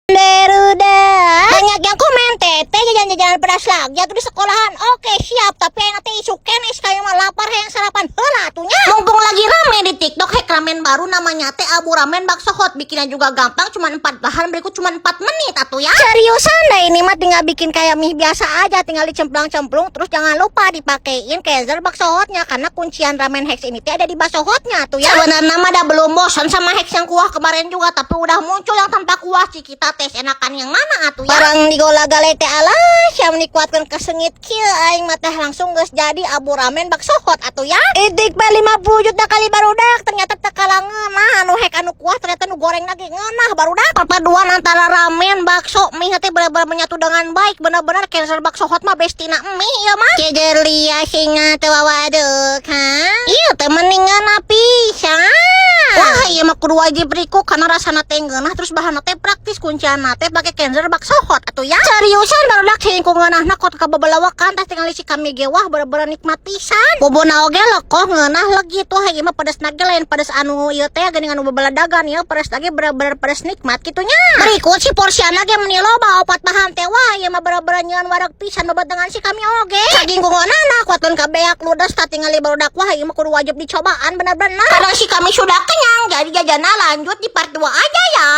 Barudak. Banyak yang komen, "Teteh, jajan-jajanan pedas lagi atau di sekolahan." Oke, siap, tapi nanti isuk keneh sekali mah lapar, hayang sarapan heula atuh nya. Mumpung lagi rame di TikTok hack ramen baru, namanya teh abu ramen bakso hot. Bikinnya juga gampang, cuma 4 bahan berikut, cuma 4 menit atuh ya. Seriusan dah, ini mah tinggal bikin kayak mie biasa aja, tinggal dicemplang-cemplung, terus jangan lupa dipakein Kenzer bakso hotnya karena kuncian ramen hacks ini teh ada di bakso hotnya tuh ya. Sebenarnya mah dah belum bosan sama hacks yang kuah kemarin juga, tapi udah muncul yang tanpa kuah sih. Kita tes enakan yang mana atuh ya. Barang digola-gale teh, alah, siam dikuatkeun kaseungit kieu aing mah teh, langsung geus jadi abu ramen bakso hot atuh ya. Itik pe 50 juta kali, barudak, ternyata teu kalah ngeunah anu hack anu kuah, ternyata nu goreng lagi ngeunah, barudak. Perpaduan antara ramen, bakso, mie teh benar-benar menyatu dengan baik. Benar-benar Kenzer bakso hot mah bestina mie ya mah. Cejelia singa teu wawaduk ha. Iya teh mendingan pisan. Wah, ieu mah kudu wajib recook karena rasana teh ngeunah, terus bahanna teh praktis, kuncianna teh pake Kenzer bakso hot atuh ya. Seriusan, barudak, sing ku ngeunahna kot kababalawakan tah tinggal si kami ge, wah, bener-bener nikmat pisan. Bumbuna oge lekoh, ngeunah legi tuh. Ieu mah pedes ge lain pedes anu ieu teh geuning anu bebeladagan ya, pedes lagi bener-bener pedes nikmat kitu nya. Berikut si porsiana ge meni loba, opat bahan teh. Wah, ieu mah bener-bener nyieun wareg pisan dengan si kami oge. Saking ku ngeunahna kuatkeun kabeak ludes tah tinggal barudak. Wah, ieu mah kudu wajib dicobaan bener-bener. Karena si kami sudah kenyang, jadi jajannya lanjut di part 2 aja ya.